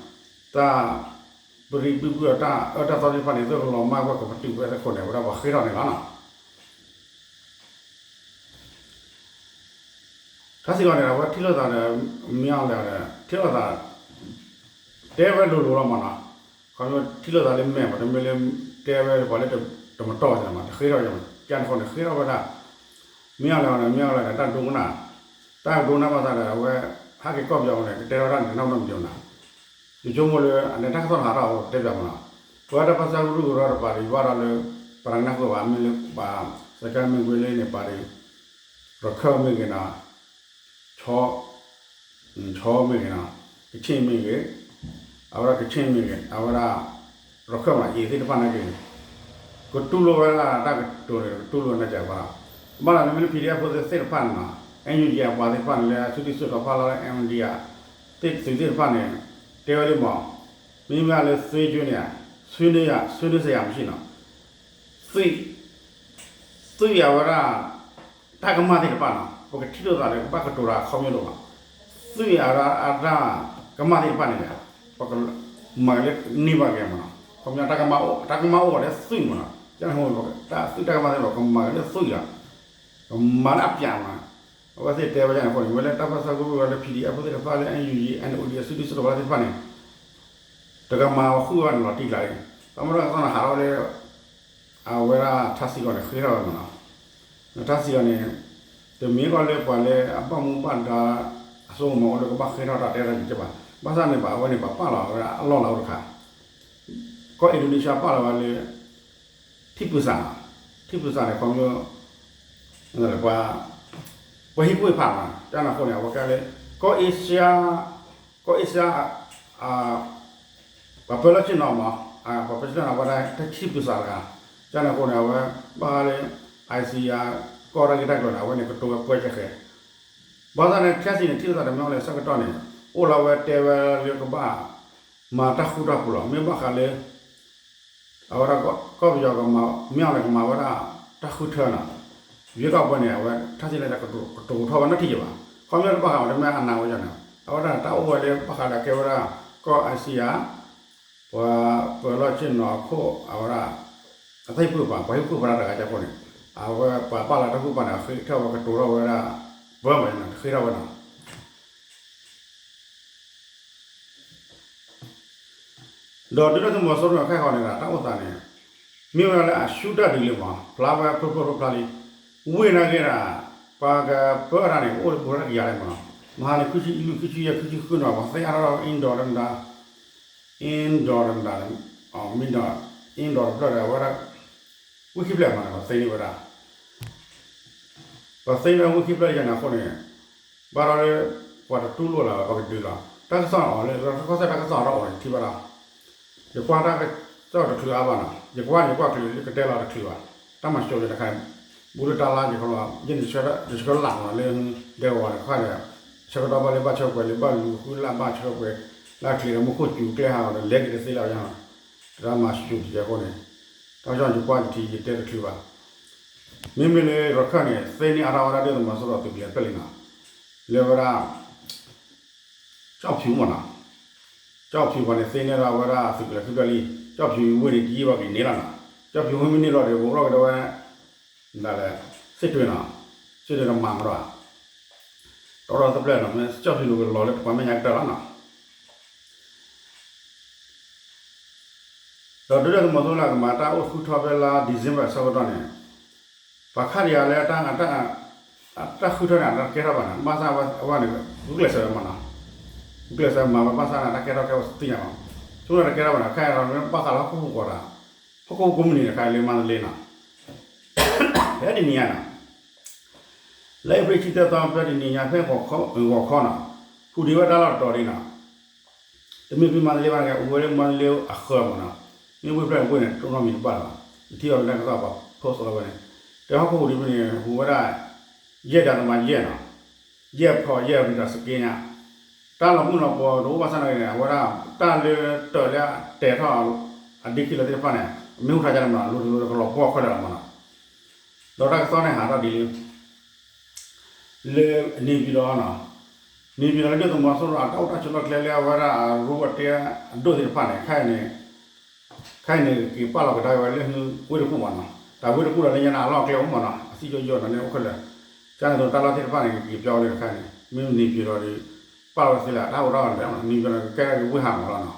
တၢ်ပရံးဘုၣ်ဘုၣ်အတၢ်အၢတၢ်သီသ့ၣ်တဖၣ်န့ၣ် သိၣ်ကလီၤမၢ်ကွၢ်ကပတုာ်ဝဲသ့ၣ်အဃိန့ၣ် အဝဲဒၣ်ပှၤဃ့ထီၣ်န့ၣ်လီၤနီၤ. ထၣ်စံအဂီၢ်န့ၣ် အဝဲထံၣ်လိာ်သးဒီး မင်းအောင်လှိုင်န့ၣ် ထံၣ်လိာ်သး တဲဝဲလိၤလိၤလီၤမးနီၤ, ခီဖျိထံၣ်လိာ်သးလၢမဲာ်မး တမ့ၢ်လၢတဲဝဲပှၤလၢတမတီၢ်န့ၣ်မး တဃ့ထီၣ်န့ၣ် ကန့ၣ်အဃိန့ၣ် ဃ့ထီၣ်ဝဲဒၣ် မင်းအောင်လှိုင်န့ၣ် မင်းအောင်လှိုင်န့ၣ် တၢ်ဒိကနၣ် တၢ်ဒိကနၣ်ဘၣ်ဆၣ်ဒီး အဝဲ ဟဲက့ၤကီၢ်ပယီၤန့ၣ် ကတဲဝဲဒၣ်န့ၣ် နီၢ်နီၢ်မံၤမးနီၤ, ယဆိကမိၣ်လၢ အန့ၣ်တၢ်ကစီၣ်ဟးထီၣ်အဝဲတဲပၠးမးနီၤ, ပဝဲတၢ်ပၢဆှၢကရူၢ်ကရၢတပၤဒီး ယဘၣ်ဒီးလၢ ပှၤတကနၣ်ဃုာ်ဘၣ် မ့ၢ်လၢပှၤ စကဲမ့ၢ်ဂ့ၤလၢန့ၣ်ပၤဒီး ရခၢၣ်မ့ၢ်ဂ့ၤနီၤ ဆီ ဆီမ့ၢ်ဂ့ၤနီၤ ကဆ့ၣ်မ့ၢ်ဂ့ၤ အဝဲဒၣ်ကဆ့ၣ်မ့ၢ်ဂ့ၤ အဝဲဒၣ် ရခၢၣ်မး အံၤသ့ၣ်တဖၣ်နာ်က့ၤ ကတူၢ်လိာ်ဝဲဒၣ်တၢ်ကတိၤန့ၣ် ကတူၢ်လိာ်နာ်က့ၤအဝဲဒၣ် ဘၣ်လၢမ့ၢ်လၢ ပီၣ်ဒီၣ်အဲၣ်ဖိသ့ၣ်တဖၣ်န့ၣ်နီၤ အၣ်ယူၣ်ကၠံ အပှၤသ့ၣ်တဖၣ်န့ၣ်လၢ အစုဒုၣ်စုတီၤဖီလာ်လၢ အၣ်ယူၣ်ကၠံ သ့ၣ်သုးသ့ၣ်တဖၣ်န့ၣ် တဲဝဲလံမး မ့မ့ၢ်လၢ ဆွေးနွေး ဆွေးနွေးစရာ ဆွေးနွေးစရာမရှိနီၤ သွံၣ် သွံၣ်အဝဲဒၣ် တၢ်ကမၣ်သ့ၣ်တဖၣ်နီၤ ပကထံၣ်လိာ်သးဒီး ကဘၣ်ကတိၤတၢ်ခီပညီဒိၣ်မး သွံၣ်အဝဲဒၣ်အတၢ်ကမၣ်သ့ၣ်တဖၣ်န့ၣ် ပကမၤလၢန့ၢ်ဘၣ်က့ၤမးနီၤ ခီပညီတၢ်ကမၣ်အိၣ် တၢ်ကမၣ်အိၣ်ဝဲလၢသွံၣ်မးနီၤ ကန့ၣ်အဃိ တၢ်သွံၣ်တၢ်ကမၣ်သ့ၣ်တဖၣ် ကမၤလၢသွံၣ်လီၤ ကမၤလၢအပျးမး အဝဲသ့ၣ်တဲဝဲဒ်န့ၣ်အဃိန့ၣ် ဝဲလၢတၢ်ပၢဆှၢကရူၢ်ကရၢလၢ ပီၣ်ဒီၣ်အဲၣ်ဖိသ့ၣ်တဖၣ်လၢ အၣ်ယူၣ်ကၠံ အၣ်ယူၣ်ကၠံ အစုဒုၣ်စုတီၤဖီလာ်သ့ၣ်တဖၣ်န့ၣ် တကမၤဃုာ်ဝဲန့ၣ်လီၤတံၢ်ကျါအံၤ တၢ်မ့ၢ်တၢ်ကစီၣ်န့ၣ်ဟးထီၣ်လၢ အဝဲဒၣ်ထၣ်စံအဂီၢ်န့ၣ် ဃ့ထီၣ်ဝဲမးနီၤ ထၣ်စံအဂီၢ်န့ၣ် တမ့ၢ်ကီးလၢပှၤလၢအဘၣ်မူဘၣ်ဒါ အစိကမီၤအိၣ်လၢကဘၣ်ဃ့ထီၣ်တၢ်တဲတၢ်က့ၤကဲဘၣ် ဘၣ်ဆၣ်န့ၣ်ဘၣ် အဝဲန့ၣ် ပှၤပာ်လီၤဝဲဒၣ်အလီၢ်လၤအိၣ်တခါ ကီၢ်အံၣ်ဒိနံၡါ ပာ်လီၤဝဲလၢ ထံၣ်ပူၤစၢ် ထံၣ်ပူၤစၢ်န့ၣ် ခီဖျိ ပှၤဟံၣ်ကူၣ်ဖးမး ကန့ၣ်အဃိန့ၣ် အဝဲကဲလၢ ကီၢ်အ့ရှါ ကီၢ်အ့ရှါ ပှၤပၢၤလီၢ်ဆ့ၣ်နီၤမး ပှၤပၢၤလီၢ်ဆ့ၣ်နီၤ အဝဲဒၣ်ထံၣ်ပူၤစၢ်တဂၤ ကန့ၣ်အဃိန့ၣ် အဝဲဘၣ်ဃးလၢ အၤစံယါ ကီၢ်တၢ်ဂ့ၢ်တၢ်ကျိၤန့ၣ် အဝဲန့ၣ်ကတိၤဝဲပှဲၤကဲဃဲ ဘၣ်ဆၣ်န့ၣ် ထၣ်စံန့ၣ် ထံၣ်လိာ်သးဒီးမ့ၢ်အီၤလၢဆၢကတီၢ်န့ၣ် အိၣ်လီၤဝဲတဲဝဲလၢကဘၣ် မၤတၢ်ဃူတၢ်ဖိးလီၤ မ့ၢ်ဘၣ်ဃးလၢ အဝဲဒၣ်ကီၢ်ပယီၤ မ့ၢ်အီၤလၢကမၤဝဲဒၣ် တၢ်ဃုထၢနီၤ ရွေးကောက်ပွဲန့ၣ် အဝဲထၣ်စံန့ၣ် ကတိၤထီၣ်ဝဲနီတထံၣ်ယဘၣ် ခီဖျိတဘၣ်ဃးဝဲတမ့ၢ်အနးဝဲန့ၣ် အဝဲဒၣ်တၢ်အိၣ်ဝဲလၢဘၣ်ဃးလၢအကဲဝဲဒၣ် ကီၢ်အၤစံယါ ပှၤပၢၤလီၢ်ဆ့ၣ်နီၤအခိၣ် အဝဲဒၣ် အတၢ်ဟံၣ်ကူၣ်ဖး ပှၤဟံၣ်ကူၣ်ဖးတဂၤအဃိန့ၣ် အဝဲပှၤပာ်လီၤတၢ်ကူၣ်ပာ်န့ၣ် အဃ့ထီၣ်ဝဲကတိၤထီၣ်ဝဲဒၣ် ပၢမးန့ၣ် တဃ့ထီၣ်ဝဲနီၤ ဒီးဒုၣ်ဒါသုးမီၤစိရိၤခဲဃီန့ၣ်ဒီး တၢ်အိၣ်သးန့ၣ် မ့ၢ်ဝဲဒၣ်လၢအဆူၣ်တၢ်ဒုးလံမး ဖျါဝဲဖျိဖျိဖျါဖျါလံ ဝ့ၢ်နာ်က့ဒီး ပှၤကပၢတၢ်န့ၣ် အိၣ်တဘူးတၢ်ကယၤလံမးနီၤ မဟါန့ၣ် ခံဆံလွံၢ် ခံဆံယဲၢ် ခံဆံဃုနီၤ ပှၤသ့အါထီၣ် indoor တမတၤ indoor တမတၤ မ့ၢ်ဒီး indoor တဖျၢၣ်ဒီး အဝဲဒၣ် ဝ့ၢ်ခံဖျၢၣ်မးန့ၣ် ပှၤသ့န့ၢ်ဝဲဒၣ် ပှၤသ့န့ၢ်ဝ့ၢ်ခံဖျၢၣ်ယဲၢ်န့ၣ်အဃိန့ၣ် ဘၣ်ဒီးလၢ ပှၤတတူၢ်လိာ်လၢၤဘၣ် ပှၤကဒုးလီၤ တၢ်ကစီၣ်အီၤလၢ တၢ်ကစီၣ်တၢ်ကစီၣ်အီၤထီၣ်အီၤန့ၣ် ထံၣ်ဘၣ်ဒီး ယကွၢ်တၢ်ကစီၣ်တချုးအါဘၣ်နီၤ ယကွၢ်န့ၣ် ယကွၢ်ချုးလၢကတဲလီၤတချုးဘၣ် တၢ်မၤစၢၤလၢတခါ ဘူးလၢတၢ်လါယခီလီၤ ယဲန့ၣ် ယဆှၢလၢ်မးလၢ ဒဲကဝီၤန့ၣ် ခီဒီး ဆၢကတီၢ်ဘၣ်လၢဘၣ်ဆၢကွဲးလၢဘၣ်လူၤဃုလၢ်ဘၣ်ဆၢကွဲး လၢအချံးဒီးမူခိၣ်စူၤကျဲဟးဂီၤဒီး လဲၤက့ၤတသ့လၢအယါနီၤ တၢ်မၤစၢၤတယဲၢ်အဃိန့ၣ် တၢ်ကစီၣ်ယကွၢ်ယထံၣ်ယတဲတချုးဘၣ် မ့မ့ၢ်လၢရခၢၣ်န့ၣ် သ့န့ၢ်အါထီၣ်ဝဲဒၣ်ဒုၣ်ဒါသုးမီၤစိရိၤသုးကလၢၤဖျၢၣ်လံနီၤ လၢဝဲဒၣ် ကၠီၣ်ဖၠူမးနီၤ ကၠီၣ်ဖၠူပှၤန့ၣ် သ့န့ၢ်ဒၣ်ဝဲဒၣ်သုးကလၢၤခံဖျၢၣ်လံ ကၠီၣ်ဖၠူဝ့ၢ်န့ၣ် တယံာ်ဘၣ်က့ၤန့ၢ်လီၤနီၤ ကၠီၣ်ဖၠူဝ့ၢ်မ့ၢ်န့ၢ်လီၤဒီး ပအိၣ်ထီၣ်က့ၤဒၣ်ဝဲ ဒ်လဲၣ် စ့ၣ်တွ့နီၤ စ့ၣ်တွ့ဒီးမၤမးဒီး တီထီၣ်သပျၢၣ်နီၤ မ့ၢ်ကၠီၣ်ဖၠူလီၤကလီၤလၢပှၤမဲာ်ညါကတၢၢ်လီၤနီၤ ဒီးဒုၣ်ဒါသုးမီၤစိရိၤလၢအကမၤတၢ်အိၣ်ဃုထီၣ်ဖဲလါ December အဆၢကတီၢ်န့ၣ် ပှၤခါဒံးယၤလၢ တၢ်ဃုထၢန့ၣ် တၢ်ကဲထီၣ်ဘၣ်န့ၣ် ဘၣ်ဆၣ်အဝဲန့ၣ် ဂုာ်ကျဲးစၢးဝဲမးနီၤ, ဂုာ်ကျဲးစၢးမၤဝဲ ဘၣ်ဆၣ်န့ၣ် တၢ်ကဲထီၣ်ခဲအံၤသ့ၣ်ညါဘၣ်, ဆိကမိၣ်တၢ်ကဲထီၣ်ဘၣ်န့ၣ် ခဲအံၤဒီး ဘၣ်ဃးလၢဟီၣ်ခိၣ်ဟူးကီးတၢ်, ဟီၣ်ခိၣ်ဟူးကိးမုၢ်နံၤတခါအံၤလၢမၤတလ့နီၤ, ဖဲတနံၤညါနီၤ, လၢအ့ဖြ့ၣ်တသီ ဖဲတနံၤညါ ဖဲဂီၤခီနီၤ, ဟူးဒံးဝဲတၢ်လီၢ်တတီၤဒံးနီၤ တမ့ၢ်ဖဲမၤတလ့ဘၣ်န့ၣ် အိၣ်ဝဲလၢမၤတလ့အဃၢၤမးနီၤ, မ့ၢ်ဝ့ၢ်ဖျၢၣ်ဝ့ၢ်န့ၣ် တိၢ်နီၣ်မံၤတဘၣ်လၢၤဘၣ်, ယထံၣ်ဘၣ်ဖဲတၢ်ကစီၣ်ပှၤ post လီၤဝဲန့ၣ်, တဲဟီၣ်ခိၣ်ဟူးဒံးဖဲန့ၣ် ဟူးဝဲဒၣ် ယဲၢ်ဒၣ်သမါယဲၢ်နီၤ, ယဲၢ်ဖီယဲၢ်ရံၣ်ဒီးစက့ညါ, တၢ်လီၤမုၢ်လီၤပှီၤတအိၣ်ဘၣ်ဆၣ်နာ်က့န့ၣ် အဝဲဒၣ်တၢ်လၢတၢးလၢအတဲာ်ထီၣ် အဒ့ခံလီၤသ့ၣ်တဖၣ်န့ၣ် အမ့ၢ်ဟူးထီၣ်ဒ်လဲၣ်မးနီၤ လိၤတလိၤကလီၤပှီၢ်ခဲလၢာ်လီၤမးနီၤ, ဒီးတၢ်ကစီၣ်န့ၣ်ဟးထီၣ်ဒ်လံ လၢနံၤပျံၤတီၤနီၤ, နံၤပျံၤတီၤလၢဒုၣ်ဒါသုးမီၤစိရိၤအတၢ်အိၣ်တၢ်ဆိးလီၢ်ကျဲလၢအဝဲဒၣ်အရူအတ့အဒိၣ်သ့ၣ်တဖၣ်န့ၣ် ခဲအံၤန့ၣ် ခဲအံၤန့ၣ် က့ၤပာ်လီၤကဒါက့ၤဝဲလၢဝ့ၢ်တကူၣ်မးနီၤ, တၢ်ဝ့ၢ်တကူၣ်ဒီးလၢညါန့ၣ် အလီၢ်အကျဲအိၣ်မးနီၤ, အသံယိယိဒီးန့ၣ်အိၣ်ခဲလၢာ်, ကန့ၣ်သိးတၢ်လီၢ်သ့ၣ်တဖၣ်န့ၣ် က့ၤပၠီဝဲလၢခဲအံၤန့ၣ် မ့ၢ်နံၤပျံၤတီၤဒီး ပာ်လီၤသ့လၢတၢ်အိၣ်ထီၣ်လၢနံၤပျံၤတီၤန့ၣ် ကကဲထီၣ်က့ၤဝ့ၢ်ဟးမးလီၤနီၤ,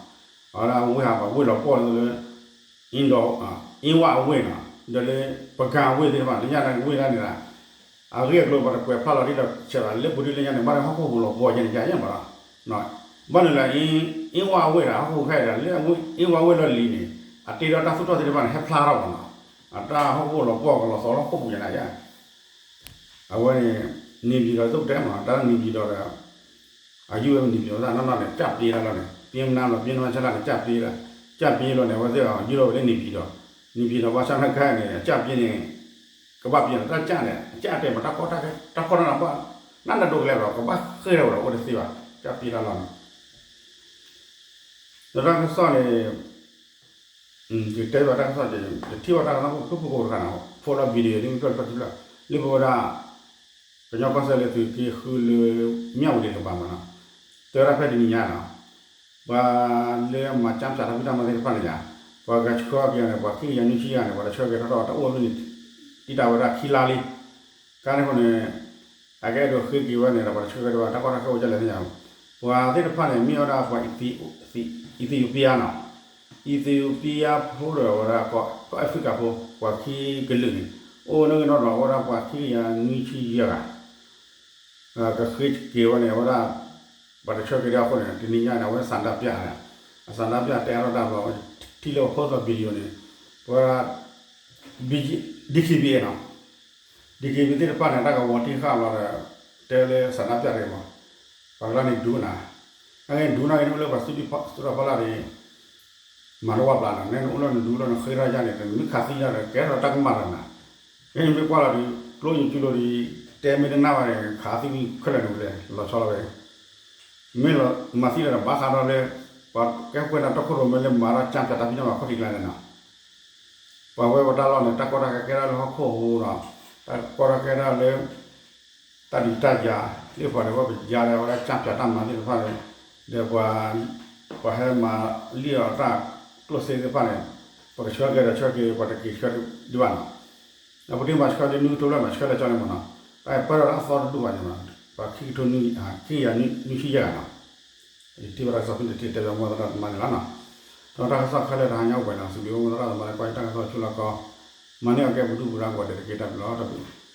အဝဲဒၣ်ဝ့ၢ်ဟးမး ဝ့ၢ်လီၤပှီၢ်လၢ အ့ဝါအဝ့ၢ်နီၤ, ဒီးလၢ ပကၤအဝ့ၢ်သ့ၣ်တဖၣ် လၢညါန့ၣ်ဝ့ၢ်ဒၣ်န့ၣ်ဒီး အဂ့ၢ်အကျိၤပှၤတကွဲးဖျါလီၤဒ်ဒီးဆဲးလီၤ လၢပူၤဒ်လၢညါန့ၣ် ဘၣ်ဒီးဟီၣ်ခိၣ်ဟူးလီၤပှီၢ်ယဲၢ်န့ၣ် ယဲၢ်မးလီၤ, ဘၣ်န့ၣ်လၢ အ့ဝါအဝ့ၢ်ဒီး ဟီၣ်ခိၣ်ခဲအံၤဒီး လၢအ့ဝါအဝ့ၢ်လီၢ်လံၤန့ၣ် အတ့ဒီးတၢ်သူၣ်ထီၣ်သ့ၣ်တဖၣ်န့ၣ် ဟဲဖျါထီၣ်မးနီၤ, အတၢ်ဟီၣ်ခိၣ်လီၤပှီၢ်ကလီၤသီလီၤဟီၣ်ခိၣ်ပူၤယဲၢ်န့ၣ်ယဲၢ် အဝဲန့ၣ် နံၤပျံၤတီၤ သုးတဲမး တၢ်နံၤပျံၤတီၤဒီး အယူၢ်ဝဲနံၤပျံၤတီၤ တၢ်နီၢ်နီၢ်န့ၣ် ကၠၢ်ပ့တၢ်လီၢ်န့ၣ် ပျ့မနါလီၤ ပျ့နါဆၢလၢ်န့ၣ် ကၠၢ်ပ့တၢ်, ကၠၢ်ပ့လီၤန့ၣ် အဝဲသ့ၣ်အယူၢ်ထီၣ်ဝဲလၢနံၤပျံၤတီၤ, နံၤပျံၤတီၤ ဘၣ်ဆၣ်နာ်က့န့ၣ် အကၠၢ်ပ့န့ၣ် ကဘၣ်ပျ့နီၤ တၢ်ကၠၢ်န့ၣ် အကၠၢ်တဲာ်မး တၢ်ကီတၢ်ခဲ တၢ်ကီတၢ်ခဲဘၣ် နၢ်နၢ်ဒိၣ်ကလဲာ်ဒီး ကဘၣ်ဃ့ၢ်ထီၣ်ဝဲဒီးအိၣ်တသ့ဘၣ် ကၠၢ်ပ့တၢ်လီၢ်န့ၣ် ဒီးတၢ်ကစီၣ်န့ၣ် ယတဲဘၣ်တၢ်ကစီၣ် ယထံၣ်ဘၣ်တၢ်ကစီၣ်ဖိဖိကိးတခါန့ၣ် ဖိလီၤ video န့ၣ် မ့ၢ်ဖျၢၣ်တဖျၢၣ်တဖျၢၣ် လၢပဝဲဒၣ် ကညီကီၢ်စဲၣ်လၢသုးက့ဃုလၢ မၠၣ်ဝတံၤတကပၤမးနီၤ, တဲဝဲဒၣ်ဖဲတနံၤညါနီၤ, ပှၤလၢအမၤကၠၢ်ဖၠးတၢ်ဖံးတၢ်မၤသ့ၣ်တဖၣ်န့ၣ်ယါ, ပှၤကဆှၢက့ၤန့ၣ် ပှၤခံကယၤနွံဆံယဲၢ်န့ၣ် ပှၤတဆှၢက့ၤထီၣ်ထီၣ် တၢ်အိၣ်ဝဲန့ၣ် တံာ်တာ်ဝဲဒၣ်ခံလါလံ ကါန့ၣ်အဃိန့ၣ် အကအဲၣ်ဒိးဃ့က့ၤဝဲန့ၣ်ဒီး ပှၤတဆှၢက့ၤဒံးဘၣ် တၢ်ကီတၢ်ခဲအိၣ်ဒ်လဲၣ်သ့ၣ်ညါ, ပှၤသ့ၣ်တဖၣ်န့ၣ် မ့ၢ်ဝဲဒၣ်ပှၤ Ethiopia နီၤ, Ethiopia ဖိဒီးဝဲဒၣ်ကီၢ် Africa ဖိ ပှၤခံကလုာ်န့ၣ် အိၣ်နီၢ်ဂံၢ်နီၢ်ဒွးဝဲဒၣ်ပှၤခံကယၤနွံဆံယဲၢ်ဂၤ ကဃ့က့ၤဝဲန့ၣ် အဝဲဒၣ် ပှၤတဆှၢက့ၤဒံးအဃိန့ၣ် တနံၤညါန့ၣ် အဝဲဆန္ဒပြန့ၣ်, အဆန္ဒပြတဲအါထီၣ်တၢ်ဘျီ ထံၣ်လၢပှၤဖိသီ video န့ၣ် ပဝဲဒၣ် DKBA နီၤ, DKBA သ့ၣ်တဖၣ်န့ၣ် တၢ်ကဝီၤတံၢ်ဃာ်ဘျီဒီး တဲလၢဆန္ဒပြတဂ့ၤမး, ပှၤကလၢ်န့ၣ်ဒူနၤ, အန့ၣ်ဒူနၤဂ့ၤ နအိၣ်လၢပှၤသူၣ်ဖီလာ်ဒီး မၤတဝၢ်ပျၢ်နီၤ, နအိၣ်လၢနဒူလီၤ နဃ့ထီၣ်ယါန့ၣ် နမ့ၢ်ခးသံလီၤဒီး ကဲထီၣ်တၢ်ကမၣ်လီၤနၤ, မ့ၢ်နမ့ၢ်ကွၢ်လီၤဒီး ကျိယိၤကၠူလိၤဒီး တဲမ့ၢ်တနာ်ဘၣ်န့ၣ် ခးသံခဲလၢာ်န့ၣ်ဝဲ လီၤဆီလီၤဝဲ, မ့ၢ်လီၤမၤသံလီၤဒီး ဘၣ်ဃးဒီးလၢ ပှၤကဲပှဲၤန့ၣ်တၢ်ခိၣ်ရိၣ်မဲလၢမၤထီၣ်ကၠၢ်ဖၠးတၢ်ဖံးတၢ်မၤခီၣ်ထံးကျါန့ၣ်နီၤ ပှၤဝဲပတၢ်လီၢ်န့ၣ် တၢ်ကီတၢ်ခဲကဲထီၣ်လၢဟီၣ်ခိၣ်ဟူးနီၤ, တၢ်ကီတၢ်ခဲကဲထီၣ်လၢ တၢ်ဒုးတၢ်ယၤ လၢပှၤန့ၣ်ဝဲပယါလၢအဝဲဒၣ်ကၠၢ်ဖၠးတၢ်မၤသ့ၣ်တဖၣ်န့ၣ်, ဒီးပှၤ ပှၤဟဲမၤလံၣ်အီၤတၢ်ကျိၣ်စ့သ့ၣ်တဖၣ်န့ၣ်, ပှၤကဆှၢက့ၤဒီးဆှၢက့ၤ ပှၤတက့ၤဆှၢဒံးဘၣ်နီၤ, အပူၤတ့ၢ်မၤဆှၢဒ်နွံကထိလၢမၤဆှၢလၢကၠီန့ၣ်မ့ၢ်နီၤ, တၢ်ပၢၢ်ဒီးအသီတဒူၣ်ဘၣ်န့ၣ်မ့ၢ်နီၤ, ပှၤခံကထိနွံ, ခံကယၤနွံဆံယဲၢ်ဂၤနီၤ, ယထံၣ်ဘၣ်တၢ်ကစီၣ်ဖဲန့ၣ် တထံၣ်တဲဘၣ်မိၢ်သရၣ်သမါန့ၣ်လီၤနီၤ, ဒီးတၢ်ကစီၣ်ခဲလၢာ်တဟါညါအိၣ်ပှဲၤနီၤ, စံးဘျုးမိၢ်သရၣ်သမါလၢကွၢ်ယတၢ်ကစီၣ်ဆူလီၢ်ကီ, မၤန့ၢ်အီၤကဲပဒုၣ်ပဒါဂီၤဒဲးတက့ၢ် တၢ်ဘျုးလီၤ တၢ်ဘျုး